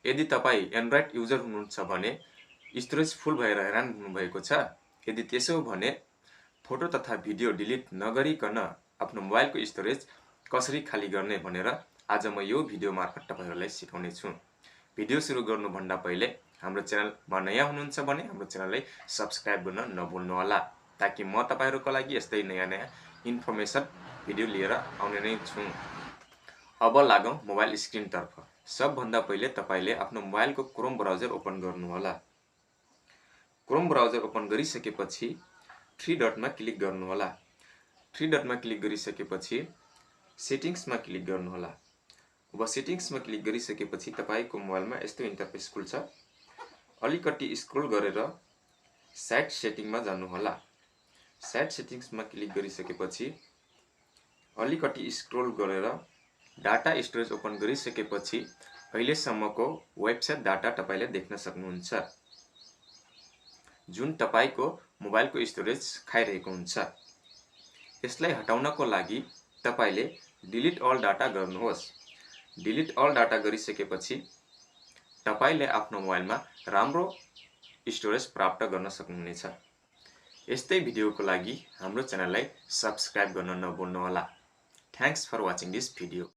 यदि तपाईँ Android user हुनुहुन्छ भने स्टोरेज फुल भएर हैरान हुनुभएको छ। यदि त्यसो हो भने फोटो तथा भिडियो डिलिट नगरिकन आफ्नो मोबाइलको स्टोरेज कसरी खाली गर्ने भनेर आज म यो भिडियो मार्फत तपाईहरुलाई सिकाउने छु। भिडियो सुरु गर्नुभन्दा पहिले हाम्रो च्यानलमा नयाँ हुनुहुन्छ भने हाम्रो च्यानललाई सब्स्क्राइब गर्न नभुल्नु होला, ताकि म तपाईहरुको लागि यस्तै नयाँ इन्फर्मेसन भिडियो लिएर आउने नै छु। अब लागौं मोबाइल स्क्रिन तर्फ। सबभन्दा पहिले तपाईले आफ्नो मोबाइलको क्रोम ब्राउजर ओपन गर्नु होला। क्रोम ब्राउजर ओपन गरिसकेपछि थ्री डटमा क्लिक गर्नु होला। थ्री डटमा क्लिक गरिसकेपछि सेटिंग्समा क्लिक गर्नु होला। अब सेटिंग्समा क्लिक गरिसकेपछि तपाईको मोबाइलमा यस्तो इन्टरफेस खुल्छ। अलिकति स्क्रोल गरेर साइट सेटिङमा जानु होला। साइट सेटिंग्समा क्लिक गरिसकेपछि अलिकति स्क्रोल गरेर डाटा स्टोरेज ओपन गरिसकेपछि अहिलेसम्मको वेबसाइट डाटा तपाईले देख्न सक्नुहुन्छ, जुन तपाईको मोबाइलको स्टोरेज खाइरहेको हुन्छ। यसलाई हटाउनको लागि तपाईले डिलिट अल डाटा गर्नुहोस्। डिलिट अल डाटा गरिसकेपछि तपाईले आफ्नो मोबाइलमा राम्रो स्टोरेज प्राप्त गर्न सक्नुहुनेछ। यस्तै भिडियोको लागि हाम्रो च्यानललाई सब्स्क्राइब गर्न नभुल्नु होला। Thanks for watching this video.